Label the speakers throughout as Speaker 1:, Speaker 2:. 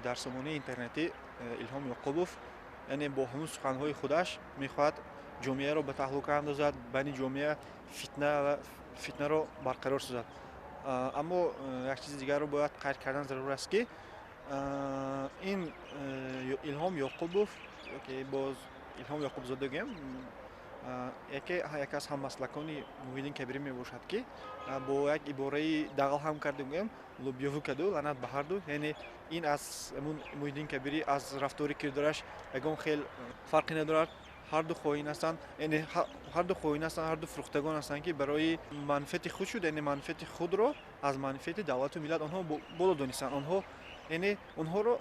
Speaker 1: Дар сомонаи интернетӣ Илҳом Ёқубов, яъне бо ҳамун суханҳои худаш мехоҳад ҷомеаро ба таҳлука андозад, байни ҷомеа фитна ва фитнаро барқарор созад. Аммо як чизи дигарро бояд қайд кардан зарур аст, ки ин Илҳом Ёқубов ёки боз Илҳом Ёқубзода гӯем, яке аз ҳаммаслакони Муҳиддин Кабирӣ мебошад, ки бо як ибораи дағал ҳам карда гӯем, лӯбиёву каду, лаънат ба ҳарду. Яъне ин аз Муҳиддин Кабирӣ аз рафтори кирдораш ягон хел фарқе надорад. Ҳарду хоин ҳастанд, яъне ҳарду хоин ҳастанд, ҳарду фурӯхтагон ҳастанд, ки барои манфиати худ шуд, яъне манфиати худро аз манфиати давлату миллат онҳо боло донистанд. Онҳо, яъне онҳоро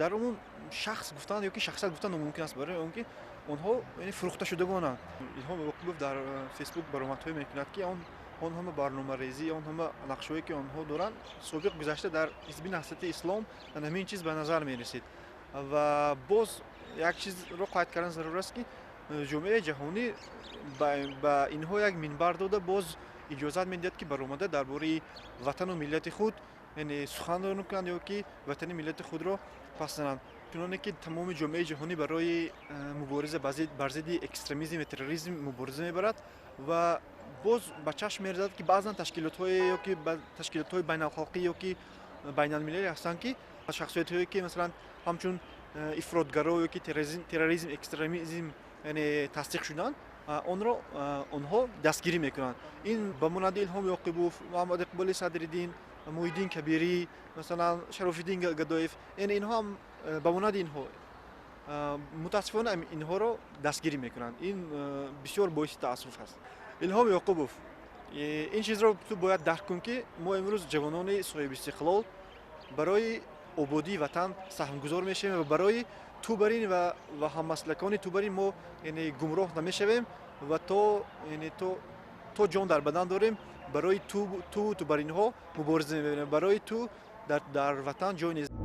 Speaker 1: дар умум шахс гуфтан ёки шахсият гуфтан номумкин аст, барои он ки онҳо, яъне, фурӯхташудагонанд. Илҳом Ёқубов дар Фейсбук баромадҳое мекунад, ки он ҳама барномарезӣ, он ҳама нақшҳое, ки онҳо доранд, собиқ гузашта дар Ҳизби Наҳзати Ислом ҳамин чиз ба назар мерасид. Ва боз як чизро қайд кардан зарур аст, ки ҷомеаи ҷаҳонӣ ба инҳо як минбар дода, боз иҷозат медиҳад, ки баромада дар бораи ватану миллати худ, яъне, сухан кунанд ё ки ватани миллати худро пас зананд. Чуноне ки тамоми ҷомеаи ҷаҳонӣ барои мубориза бар зидди экстремизм ва терроризм мубориза мебарад ва боз ба чашм мерезад, ки баъзан ташкилотҳое ё ки ташкилотҳои байналхалқӣ ё ки байналмилалӣ ҳастанд, ки шахсиятҳое, ки масалан ҳамчун ифротгаро ё ки терроризм, экстремизм, яъне, тасдиқ шуданд, онро онҳо дастгирӣ мекунанд. Ин ба монанди Илҳом Ёқубов, Муҳаммад Иқболи Садриддин, Муҳиддин Кабирӣ, масалан Шарофиддин Гадоев, яъне инҳо ҳам ба монанди инҳо, мутаассифона, инҳоро дастгирӣ мекунанд. Ин бисёр боиси таассуф аст. Илҳом Ёқубов, ин чизро ту бояд дарк кун, ки мо имрӯз ҷавонони соҳибистиқлол барои ободии ватан саҳмгузор мешавем ва барои ту барин ва ҳаммаслакони ту барин мо, яъне, гумроҳ намешавем ва то, яъне, то ҷон дар бадан дорем, барои ту ту баринҳо мубориза мебарем. Барои ту дар ватан ҷой нест.